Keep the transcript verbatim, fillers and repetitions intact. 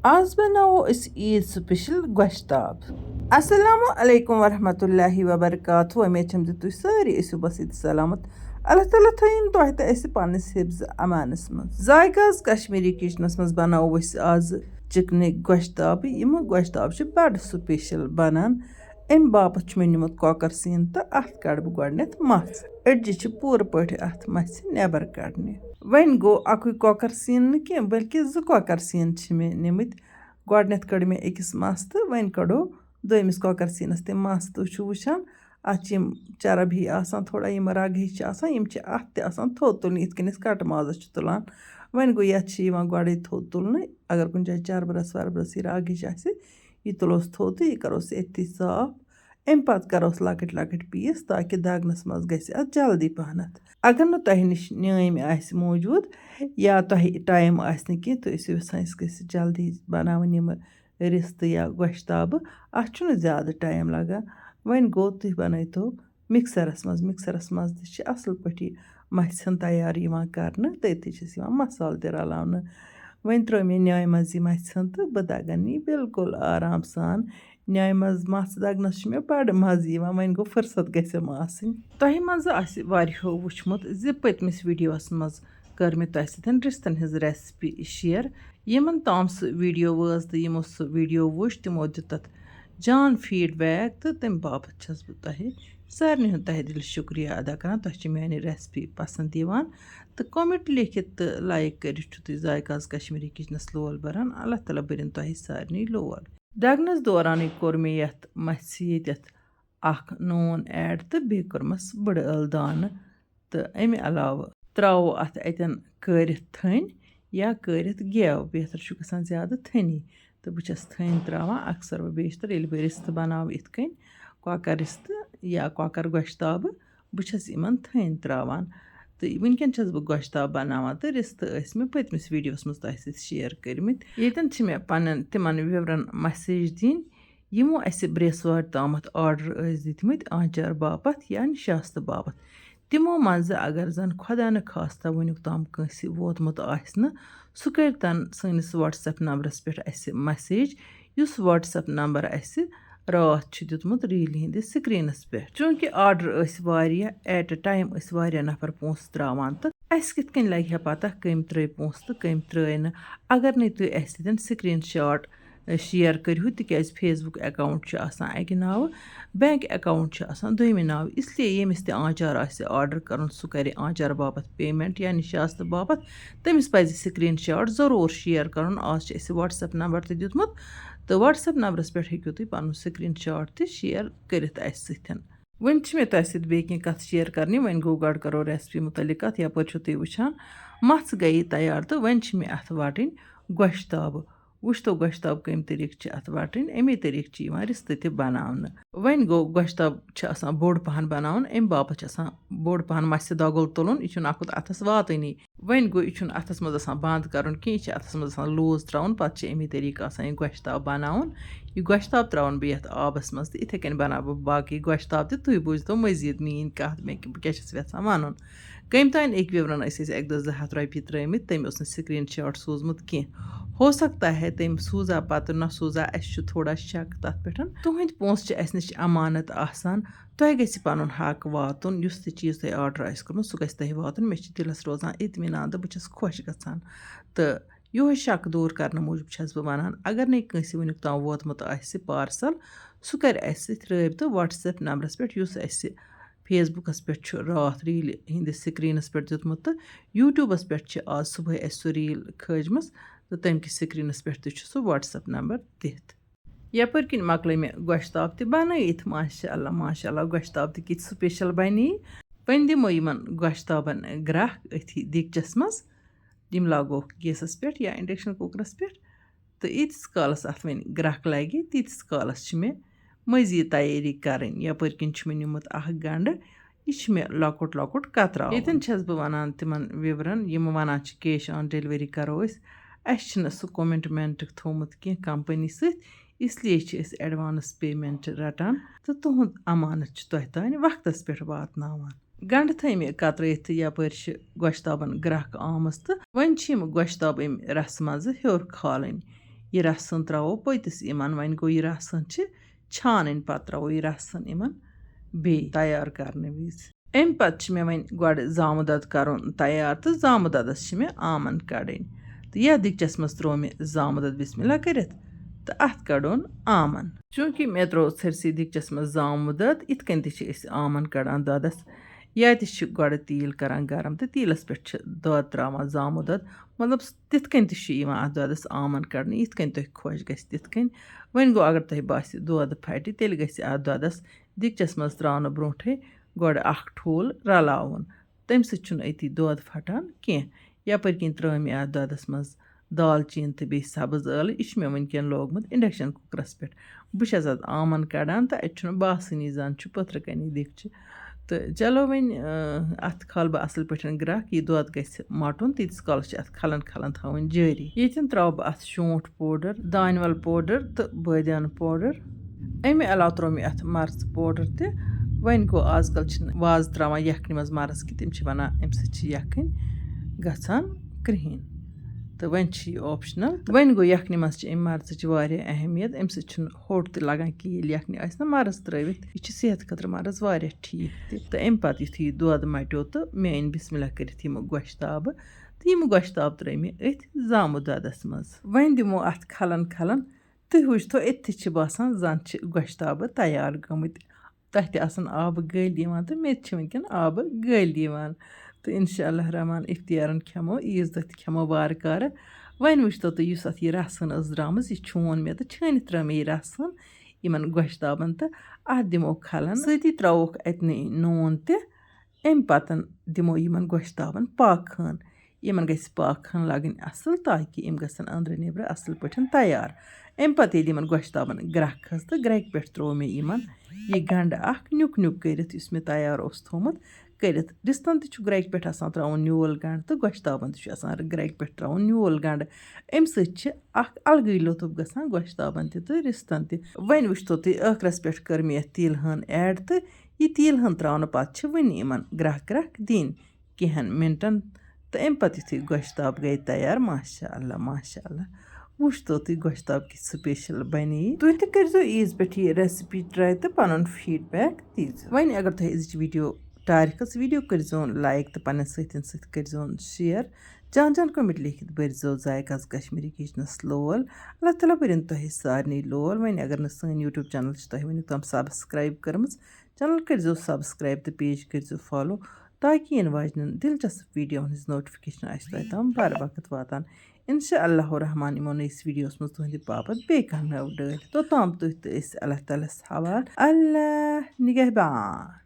آز بناوو أسۍ عیٖد سپیشل گۄشتاب۔ السلام علیکم ورحمۃ اللہ وبرکاتہ۔ وۄمید چھم زِ تُہۍ سٲری ٲسِو بس ییٚتہِ سلامت۔ اللہ تعالیٰ تھٲیِن تۄہہِ تہٕ اَسہِ پننِس حفظ امانس منٛز۔ ذایقہ آز کشمیٖری کچنس منٛز بناوو أسۍ آز چکنٕکۍ گۄشتابہٕ۔ یِم گۄشتاب چھِ بڑٕ سپیشل بنان۔ امہِ باپتھ چھُ مےٚ نیُمُت کۄکر سیٖن تہٕ اتھ کڑٕ بہٕ گۄڈٕنٮ۪تھ مژھ۔ أڈجہِ چھِ پوٗرٕ پٲٹھۍ اتھ مژھِ نٮ۪بر کڑنہِ۔ وۄنۍ گوٚو اکُے کۄکر سیٖن نہٕ کینٛہہ، بلکہِ زٕ کۄکر سیٖن چھِ مےٚ نِمٕتۍ۔ گۄڈٕنٮ۪تھ کٔڑ مےٚ أکِس مَژھ تہٕ وۄنۍ کَڑو دوٚیمِس کۄکَر سیٖنَس تہِ مَژھ۔ تُہۍ چھِو وٕچھان، اَتھ چھِ یِم چرب ہِوۍ آسان، تھوڑا یِم رَگ ہِش چھِ آسان، یِم چھِ اَتھ تہِ آسان تھوٚد تُلنہٕ، یِتھ کٔنۍ أسۍ کَٹہٕ مازَس چھِ تُلان۔ وۄنۍ گوٚو، یَتھ چھِ یِوان گۄڈَے تھوٚد تُلنہٕ۔ اگر کُنہِ جایہِ چربہٕ رَس وربہٕ رَس یہِ رَگ ہِش آسہِ، یہِ تُلوس تھوٚد تہٕ یہِ کَروس أتھی صاف۔ اَمہِ پَتہٕ کَروس لۄکٕٹۍ لۄکٕٹۍ پیٖس، تاکہِ دَگنَس منٛز گژھِ اَتھ جلدی پَہنَتھ۔ اگر نہٕ تۄہہِ نِش نیٲمۍ آسہِ موٗجوٗد یا تۄہہِ ٹایم آسہِ نہٕ کینٛہہ، تُہۍ ٲسِو یَژھان أسۍ گٔژھِ جلدی بَناوٕنۍ یِم رِستہٕ یا گۄشتابہٕ، اَتھ چھُنہٕ زیادٕ ٹایم لَگان۔ وۄنۍ گوٚو، تُہۍ بَنٲوتو مِکسَرَس منٛز۔ مِکسَرَس منٛز تہِ چھِ اَصٕل پٲٹھۍ یہِ مَژھِ ہن تیار یِوان کَرنہٕ، تٔتھی چھِس یِوان مصالہٕ تہِ رَلاونہٕ۔ وۄنۍ ترٛٲو مےٚ نیٛامہِ منٛز یہِ مَژھِ ہن تہٕ بہٕ دَگَن یہِ بِلکُل آرام سان۔ نیٛامہِ منٛز مَژھ دَگنَس چھُ مےٚ بَڑٕ مَزٕ یِوان، وۄنۍ گوٚو، فٕرصت گژھٮ۪م آسٕنۍ۔ تۄہہِ منٛزٕ آسہِ واریاہو وٕچھمُت زِ پٔتمِس ویٖڈیوَس منٛز کٔر مےٚ تۄہہِ سۭتۍ رِستَن ہٕنٛز recipe share۔ یِمَن تام سُہ ویٖڈیو وٲژ تہٕ یِمو سُہ ویٖڈیو وٕچھ، تِمو دیُت تَتھ جان feedback، تہٕ تَمہِ باپَتھ چھَس بہٕ تۄہہِ سارنٕے ہُنٛد تہہ دِلہِ شُکریہ ادا کران۔ تۄہہِ چھِ میٛانہِ recipe پسنٛد یِوان، تہٕ comment لیکھِتھ تہٕ like کٔرِتھ چھُ تُہۍ ذایقہ آز کشمیٖری کچنَس لول بران۔ اللہ تعالیٰ بٔرِن تۄہہِ سارنٕے لول۔ دَگنَس دورانٕے کوٚر مےٚ یَتھ مَژھِ ییٚتٮ۪تھ اَکھ نوٗن add تہٕ بیٚیہِ کوٚرمَس بٕڈٕ ٲلہٕ دانہٕ۔ تہٕ اَمہِ علاوٕ ترٛاوو اَتھ اَتٮ۪ن کٲرِتھ تھٔنۍ یا کٲرِتھ گٮ۪و، بہتر چھُ گژھان زیادٕ تھٔنی۔ تہٕ بہٕ چھَس تھٔنۍ ترٛاوان اکثر و بیشتر، ییٚلہِ بہٕ رِستہٕ بَناوٕ یِتھ کٔنۍ کۄکَر رِستہٕ یا کۄکَر گۄشتابہٕ، بہٕ چھَس یِمَن تھٔنۍ ترٛاوان۔ تہٕ وٕنکٮ۪ن چھَس بہٕ گۄشتاب بَناوان، تہٕ رِستہٕ ٲسۍ مےٚ پٔتمِس ویٖڈیوَس منٛز تۄہہِ سۭتۍ share کٔرمٕتۍ۔ ییٚتٮ۪ن چھِ مےٚ پَنٕنٮ۪ن تِمَن viewerن message دِنۍ، یِمو اَسہِ برٛیسوارِ تامَتھ order ٲسۍ دِتمٕتۍ آنٛچار باپَتھ یا نِشاستہٕ باپَتھ۔ تِمو منٛزٕ اگر زَن خۄدا نہٕ خواستہ وٕنیُک تام کٲنٛسہِ ووتمُت آسہِ نہٕ، سُہ کٔرۍ تَن سٲنِس WhatsApp نمبرَس پٮ۪ٹھ اَسہِ message، یُس WhatsApp نمبر اَسہِ راتھ چھُ دیُتمُت ریٖلہِ ہِنٛدِس screenس پٮ۪ٹھ۔ چوٗنٛکہِ order ٲسۍ واریاہ، at a time ٲسۍ واریاہ نفر پونٛسہٕ ترٛاوان، تہٕ اَسہِ کِتھ کٔنۍ لَگہِ ہا پَتہ کٔمۍ ترٛٲے پونٛسہٕ تہٕ کٔمۍ ترٛٲے نہٕ، اگر نَے تُہۍ اَسہِ سۭتۍ screenshot share کٔرِو، تِکیٛازِ Facebook account چھُ آسان اَکہِ ناوٕ، bank account چھُ آسان دوٚیمہِ ناوٕ۔ اس لیے ییٚمِس تہِ آنٛچار آسہِ order کَرُن، سُہ کَرِ آنٛچار باپَتھ payment یا نِشاستہٕ باپَتھ، تٔمِس پَزِ screenshot ضروٗر share کَرُن۔ آز چھِ اَسہِ WhatsApp نمبر تہِ دیُتمُت، تہٕ WhatsApp نمبرَس پٮ۪ٹھ ہیٚکِو تُہۍ پَنُن screenshot تہِ share کٔرِتھ اَسہِ سۭتۍ۔ وۄنۍ چھِ مےٚ تۄہہِ سۭتۍ بیٚیہِ کینٛہہ کَتھٕ share کَرنہِ۔ وۄنۍ گوٚو، گۄڈٕ کَرو recipe مُتعلِق کَتھ۔ یَپٲرۍ چھِو تُہۍ وٕچھان، مَژھ گٔیے تیار تہٕ وۄنۍ چھِ مےٚ اَتھ وَٹٕنۍ گۄشتابہٕ۔ وٕچھتو گۄشتاب کَمہِ طریٖقہٕ چھِ اَتھ وَٹٕنۍ، اَمے طریٖقہٕ چھِ یِوان رِستہٕ تہِ بَناونہٕ۔ وۄنۍ گوٚو، گۄشتاب چھِ آسان بوٚڑ پَہَن بَناوُن، اَمہِ باپَتھ چھِ آسان بوٚڑ پَہَن مَژھِ دۄگُل تُلُن، یہِ چھُنہٕ اَکھ ہُتھ اَتھَس واتٲنی۔ وۄنۍ گوٚو، یہِ چھُنہٕ اَتھَس منٛز آسان بنٛد کَرُن کینٛہہ، یہِ چھِ اَتھَس منٛز آسان loose ترٛاوُن، پَتہٕ چھِ اَمی طریٖقہٕ آسان یہِ گۄشتاب بَناوُن۔ یہِ گۄشتاب ترٛاوَن بہٕ یَتھ آبَس منٛز تہٕ یِتھَے کٔنۍ بَناوٕ بہٕ باقٕے گۄشتاب تہِ۔ تُہۍ بوٗزتو مٔزیٖد میٛٲنۍ کَتھ، مےٚ کہِ-، بہٕ کیٛاہ چھَس یَژھان وَنُن۔ کٔمۍ تام أکۍ viewerن ٲسۍ اَسہِ اَکہِ دۄہ زٕ ہَتھ رۄپیہِ ترٛٲومٕتۍ، تٔمۍ اوس نہٕ screenshot سوٗزمُت کینٛہہ۔ ہو سکتا ہے تٔمۍ سوٗزا پَتہٕ نہ سوٗزا، اَسہِ چھُ تھوڑا شک تَتھ پٮ۪ٹھ۔ تُہٕنٛدۍ پونٛسہٕ چھِ اَسہِ نِش اَمانَت آسان، تۄہہِ گژھِ پَنُن حق واتُن، یُس تہِ چیٖز تۄہہِ order آسہِ کوٚرمُت، سُہ گژھِ تۄہہِ واتُن۔ مےٚ چھِ دِلَس روزان اطمینان تہٕ بہٕ چھَس خۄش گژھان۔ تہٕ یِہوٚے شک دوٗر کرنہٕ موٗجوٗب چھَس بہٕ وَنان، اگر نے کٲنٛسہِ وٕنیُک تام ووتمُت آسہِ parcel، سُہ کرِ اَسہِ سۭتۍ رٲبطہٕ WhatsApp نمبرَس پٮ۪ٹھ، یُس اَسہِ Facebookس پٮ۪ٹھ چھُ راتھ ریٖلہِ ہِنٛدِس screenس پٮ۪ٹھ دیُتمُت، تہٕ YouTubeس پٮ۪ٹھ چھِ آز صُبحٲے اَسہِ سُہ ریٖل کھٲجمٕژ، تہٕ تَمہِ کِس screenس پٮ۪ٹھ تہِ چھُ سُہ WhatsApp نمبر دِتھ۔ یَپٲرۍ کِنۍ مۄکلٲے مےٚ گۄشتاب تہِ بَنٲیِتھ، ماشاء اللہ، ماشاء اللہ، گۄشتاب تہِ کِتھ special بَنے۔ وۄنۍ دِمو یِمَن گۄشتابَن گرٛکھ أتھی دیٖگچَس منٛز۔ یِم لاگوکھ گیسَس پٮ۪ٹھ یا induction cookerس پٮ۪ٹھ، تہٕ ییٖتِس کالَس اَتھ وۄنۍ گرٛکھ لَگہِ، تیٖتِس کالَس چھِ مےٚ مٔزیٖد تیٲری کَرٕنۍ۔ یَپٲرۍ کِنۍ چھُ مےٚ نیوٗمُت اَکھ گَنٛڈٕ، یہِ چھُ مےٚ لۄکُٹ لۄکُٹ کَتراوُن۔ ییٚتٮ۪ن چھَس بہٕ وَنان تِمَن viewerن، یِم وَنان چھِ cash on delivery کَرو أسۍ، اَسہِ چھِنہٕ سُہ commitment تھوٚومُت کینٛہہ company سۭتۍ، اس لیے چھِ أسۍ advance payment رَٹان تہٕ تُہُنٛد اَمانَت چھُ تۄہہِ تام وقتَس پٮ۪ٹھ واتناوان۔ گَنٛڈٕ تھٲے مےٚ کَترٲیِتھ تہٕ یَپٲرۍ چھِ گۄشتابَن گرٛکھ آمٕژ تہٕ وۄنۍ چھِ یِم گۄشتاب اَمہِ رَسہٕ منٛزٕ ہیوٚر کھالٕنۍ۔ یہِ رَسَن ترٛاوو پٔتِس یِمَن۔ وۄنۍ گوٚو، یہِ رَسَن چھِ چھانٕنۍ، پَتہٕ ترٛاوو یہِ رَسَن یِمَن بیٚیہِ تیار کرنہٕ وِزِ۔ اَمہِ پَتہٕ چھِ مےٚ وۄنۍ گۄڈٕ زامُت دۄد کَرُن تیار تہٕ زامُت دۄدَس چھِ مےٚ آمَن کَڑٕنۍ۔ تہٕ یَتھ دیٖگچَس منٛز ترٛوو مےٚ زامُت دۄد بسم اللہ کٔرِتھ تہٕ اَتھ کَڑُن آمَن۔ چوٗنٛکہِ مےٚ ترٛوو ژھٔرسٕے دیٖگچَس منٛز زامُت دۄد، یِتھ کٔنۍ تہِ چھِ أسۍ آمَن کَڑان دۄدَس۔ یا تہِ چھِ گۄڈٕ تیٖل کَران گرم تہٕ تیٖلَس پٮ۪ٹھ چھِ دۄد ترٛاوان زامُت دۄد۔ مطلب، تِتھ کٔنۍ تہِ چھُ یِوان اَتھ دۄدَس آمَن کَڑنہٕ، یِتھ کٔنۍ تۄہہِ خۄش گژھِ تِتھ کٔنۍ۔ وۄنۍ گوٚو، اگر تۄہہِ باسہِ دۄد پھَٹہِ، تیٚلہِ گژھِ اَتھ دۄدَس دیٖگچَس منٛز ترٛاونہٕ برونٛٹھٕے گۄڈٕ اَکھ ٹھوٗل رَلاوُن۔ تَمہِ سۭتۍ چھُنہٕ أتی دۄد پھَٹان کینٛہہ۔ یَپٲرۍ کِنۍ ترٛٲو مےٚ اَتھ دۄدَس منٛز دالچیٖن تہٕ بیٚیہِ سبٕز ٲلہٕ۔ یہِ چھُ مےٚ وٕنکٮ۪ن لوگمُت induction cookerَس پٮ۪ٹھ۔ بہٕ چھَس اَتھ آمَن کَڑان تہٕ اَتہِ چھُنہٕ باسٲنی زَن چھُ پٔتھرٕ کَنی دیٖگچہِ۔ تہٕ چلو وۄنۍ، اَتھ کھالہٕ بہٕ اَصٕل پٲٹھۍ گرٛٮ۪کھ۔ یہِ دۄد گژھِ مَٹُن، تیٖتِس کالَس چھِ اَتھ کھَلَن کھَلَن تھاوٕنۍ جٲری۔ ییٚتٮ۪ن ترٛاوٕ بہٕ اَتھ شونٛٹھ powder، دانہِ وَل powder تہٕ بٲدیان powder۔ اَمہِ علاوٕ ترٛوو مےٚ اَتھ مَرژٕ powder تہِ۔ وۄنۍ گوٚو، آز کَل چھِنہٕ وازٕ ترٛاوان یَکھنہِ منٛز مَرٕژ کینٛہہ، تِم چھِ وَنان، اَمہِ سۭتۍ چھِ یَکھٕنۍ گژھان کرٛہِنۍ۔ تہٕ وۄنۍ چھِ یہِ optional۔ وۄنۍ گوٚو، یَکھنہِ منٛز چھِ اَمہِ مَرژٕچ واریاہ اہمیت۔ اَمہِ سۭتۍ چھُنہٕ ہوٚٹ تہِ لَگان کِہیٖنۍ۔ یَکھنہِ آسہِ نہ مَرٕژ ترٛٲوِتھ، یہِ چھِ صحت خٲطرٕ مَرٕژ واریاہ ٹھیٖک تہِ۔ تہٕ اَمہِ پَتہٕ یُتھُے یہِ دۄد مَٹیو تہٕ مےٚ أنۍ بسم اللہ کٔرِتھ یِم گۄشتابہٕ، تہٕ یِم گۄشتاب ترٲے مےٚ أتھۍ زامُت دۄدَس منٛز۔ وۄنۍ دِمو اَتھ کھَلَن کھَلَن۔ تُہۍ وٕچھتو، أتھی چھِ باسان زَن چھِ گۄشتابہٕ تیار گٔمٕتۍ۔ تۄہہِ تہِ آسَن آبہٕ گٔلۍ یِوان تہٕ مےٚ تہِ چھِ وٕنکٮ۪ن آبہٕ گٔلۍ یِوان۔ تہٕ اِنشاء اللہ الرحمٰن، اِفتِیارَن کھٮ۪مو، عیٖذ دۄہ تہِ کھٮ۪مو وارٕ کارٕ۔ وۄنۍ وٕچھتو تُہۍ، یُس اَتھ یہِ رَسَن ٲس درٛامٕژ، یہِ چھون مےٚ تہٕ چھٲنِتھ ترٛٲو مےٚ یہِ رَسَن یِمَن گۄشتابَن تہٕ اَتھ دِمو کھَلَن۔ سۭتی ترٛاووکھ اَتہِ نٕے نوٗن تہِ۔ اَمہِ پَتَن دِمو یِمَن گۄشتابَن پاکہٕ ہَن۔ یِمَن گژھِ پاکہٕ ہَن لَگٕنۍ اَصٕل، تاکہِ یِم گژھن أنٛدرٕ نیٚبرٕ اَصٕل پٲٹھۍ تیار۔ اَمہِ پَتہٕ ییٚلہِ یِمَن گۄشتابَن گرٛٮ۪کھ کھٔژ تہٕ گرٛٮ۪کہِ پٮ۪ٹھ ترٛوو مےٚ یِمَن یہِ گَنٛڈٕ اَکھ نیُک نیُک کٔرِتھ، یُس مےٚ تیار اوس تھوٚومُت کٔرِتھ۔ رِستَن تہِ چھُ گرٛٮ۪کہِ پٮ۪ٹھ آسان ترٛاوُن نیوٗل گَنٛڈٕ تہٕ گۄشتابَن تہِ چھُ آسان گرٛٮ۪کہِ پٮ۪ٹھ ترٛاوُن نیوٗل گَنٛڈٕ۔ اَمہِ سۭتۍ چھِ اَکھ اَلگٕے لُطُف گژھان گۄشتابَن تہِ تہٕ رِستَن تہِ۔ وۄنۍ وٕچھتو تُہۍ، ٲخرَس پٮ۪ٹھ کٔر مےٚ یَتھ تیٖلہٕ ہَن add تہٕ یہِ تیٖلہٕ ہَن ترٛاونہٕ پَتہٕ چھِ وٕنہِ یِمَن گرٛٮ۪کھ گرٛٮ۪کھ دِنۍ کینٛہَن مِنٹَن۔ تہٕ اَمہِ پَتہٕ یُتھُے گۄشتاب گٔے تیار، ماشاء اللہ، ماشاء اللہ، وٕچھتو تُہۍ گۄشتاب کِژھ special بَنے۔ تُہۍ تہِ کٔرۍزیو عیٖذ پٮ۪ٹھ یہِ recipe try تہٕ پَنُن feedback دیٖزیو۔ وۄنۍ اگر تۄہہِ أزِچ video ٹارِ کھٔژ، video کٔرۍزیون like تہٕ پنٛنٮ۪ن سۭتٮ۪ن سۭتۍ کٔرۍزیون share۔ جان جان comment لیکھِتھ بٔرۍزیو ذایقہٕ آز کشمیٖری kitchenَس لول۔ اللہ تعالیٰ بٔرِن تۄہہِ سارنٕے لول۔ وۄنۍ اگر نہٕ سٲنۍ YouTube channel چھِ تۄہہِ وٕنیُک تام subscribe کٔرمٕژ، channel کٔرۍزیو subscribe تہٕ page کٔرۍزیو follow، تاکہِ یِنہٕ واجنٮ۪ن دلچسپ videoہَن ہٕنٛز notification آسہِ تۄہہِ تام بر وقت واتان۔ اِنشاء اللہ الرحمٰن یِمو نٔیِس videoہَس منٛز تُہٕنٛدِ باپتھ بیٚیہِ کانٛہہ نٔو ڈٲلۍ۔ توٚتام تُہۍ تہٕ أسۍ اللہ تعالیٰ ہَس حوالہٕ۔ اللہ نگہبان۔